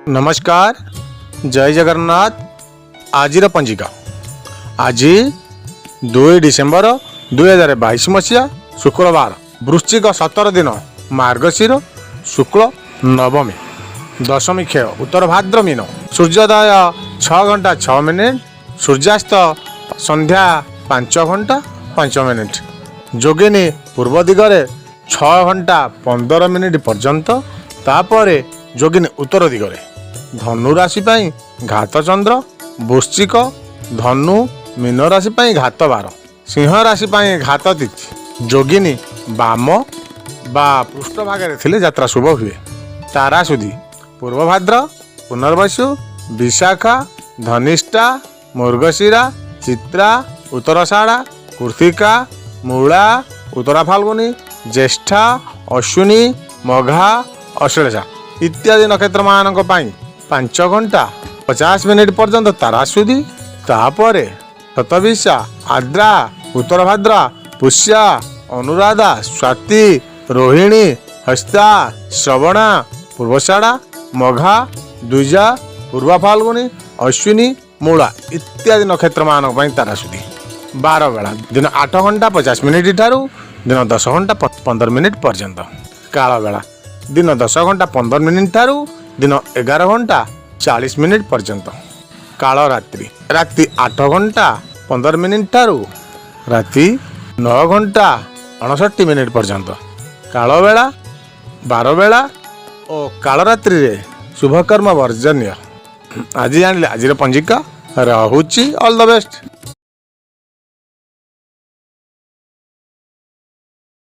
ନମସ୍କାର, ଜୟ ଜଗନ୍ନାଥ। ଆଜିର ପଞ୍ଜିକା। ଆଜି 2 ଡିସେମ୍ବର 2022 ମସିହା, ଶୁକ୍ରବାର, ବୃଶ୍ଚିକ 17 ଦିନ, ମାର୍ଗଶିର ଶୁକ୍ଳ ନବମୀ, ଦଶମୀ କ୍ଷୟ, ଉତ୍ତର ଭାଦ୍ର ମୀନ। ସୂର୍ଯ୍ୟୋଦୟ 6 ଘଣ୍ଟା 6 ମିନିଟ୍, ସୂର୍ଯ୍ୟାସ୍ତ ସନ୍ଧ୍ୟା 5 ଘଣ୍ଟା 5 ମିନିଟ୍। ଯୋଗିନୀ ପୂର୍ବ ଦିଗରେ 6 ଘଣ୍ଟା 15 ମିନିଟ୍ ପର୍ଯ୍ୟନ୍ତ, ତାପରେ ଯୋଗିନୀ ଉତ୍ତର ଦିଗରେ। ଧନୁ ରାଶି ପାଇଁ ଘାତ ଚନ୍ଦ୍ର। ବୃଶ୍ଚିକ, ଧନୁ, ମୀନ ରାଶି ପାଇଁ ଘାତ ବାର। ସିଂହ ରାଶି ପାଇଁ ଘାତ ତିଥି। ଯୋଗିନୀ ବାମ ବା ପୃଷ୍ଠଭାଗରେ ଥିଲେ ଯାତ୍ରା ଶୁଭ ହୁଏ। ତାରାସୁଧି ପୂର୍ବ ଭାଦ୍ର, ପୁନର୍ବସୁ, ବିଶାଖା, ଧନିଷ୍ଠା, ମୃଗଶିରା, ଚିତ୍ରା, ଉତ୍ତରାଷାଢ଼ା, କୃତିକା, ମୂଳା, ଉତ୍ତରା ଫାଲ୍ଗୁନୀ, ଜ୍ୟେଷ୍ଠା, ଅଶ୍ୱିନୀ, ମଘା, ଅଶ୍ଳେଷା ଇତ୍ୟାଦି ନକ୍ଷତ୍ରମାନଙ୍କ ପାଇଁ 5 ଘଣ୍ଟା 50 ମିନିଟ୍ ପର୍ଯ୍ୟନ୍ତ ତାରାସୁଧି। ତାପରେ ଶତଭିଷା, ଆର୍ଦ୍ରା, ଉତ୍ତର ଭାଦ୍ରା, ପୁଷ୍ୟା, ଅନୁରାଧା, ସ୍ୱାତି, ରୋହିଣୀ, ହସ୍ତା, ଶ୍ରବଣା, ପୂର୍ବାଷାଢ଼ା, ମଘା, ଦ୍ୱିଜା, ପୂର୍ବ ଫାଲ୍ଗୁନୀ, ଅଶ୍ୱିନୀ, ମୂଳା ଇତ୍ୟାଦି ନକ୍ଷତ୍ରମାନଙ୍କ ପାଇଁ ତାରାସୁଧି। 12 ବେଳା ଦିନ 8 ଘଣ୍ଟା 50 ମିନିଟ୍ ଠାରୁ ଦିନ 10 ଘଣ୍ଟା 15 ମିନିଟ୍ ପର୍ଯ୍ୟନ୍ତ। କାଳ ବେଳା ଦିନ 10 ଘଣ୍ଟା 15 ମିନିଟ୍ ଠାରୁ ଦିନ 11 ଘଣ୍ଟା 40 ମିନିଟ୍ ପର୍ଯ୍ୟନ୍ତ। କାଳ ରାତ୍ରି ରାତି 8 ଘଣ୍ଟା 15 ମିନିଟ୍ ଠାରୁ ରାତି 9 ଘଣ୍ଟା 59 ମିନିଟ୍ ପର୍ଯ୍ୟନ୍ତ। କାଳବେଳା, ବାରବେଳା ଓ କାଳରାତ୍ରିରେ ଶୁଭକର୍ମ ବର୍ଜନୀୟ। ଆଜି ଜାଣିଲେ ଆଜିର ପଞ୍ଜିକା। ରହୁଛି, ଅଲ୍ the best.